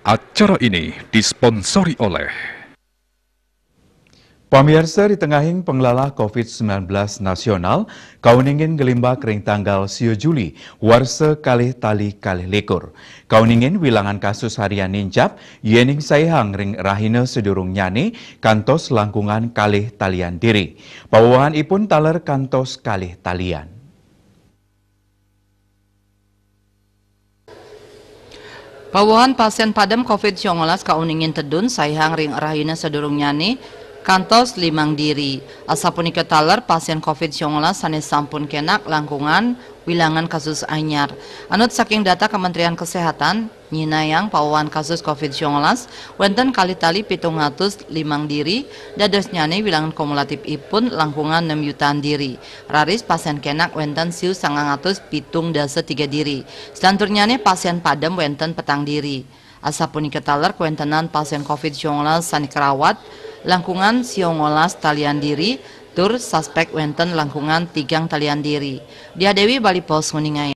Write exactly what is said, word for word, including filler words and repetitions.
Acara ini disponsori oleh Pamiarsa, di tengahing panglalah covid sembilan belas nasional, kauningin nglimbak ring tanggal siu Juli, warsa kalih tali kalih likur. Kauningin wilangan kasus harian nincap, yening saihang ring rahina sadurungnyane kantos langkungan kalih talian diri. Pawewahanipun taler kantos kalih talian. Pawewahan pasien padem covid siu ngelas kauningin tedun saihang ring rahina sadurungnyane kantos limang diri. Asapunika taler pasien covid siu ngelas sane sampun kenak langkungan wilangan kasus anyar. Anut saking data Kementerian Kesehatan, nyinayang pawewahan kasus covid siu ngelas wenten kalih tali pitung atus limang diri, dadosnyane wilangan kumulatifipun langkungan nem yutaan diri. Raris pasien kenak wenten siu sangang atus pitung dasa tiga diri. Selanturnyane pasien padem wenten petang diri. Asapunika taler kawentenan pasien covid siu ngelas sane karawat langkungan siu ngelas talian diri, tur suspek wenten langkungan tigang talian diri. Diah Dewi, Bali Post, nguningayang.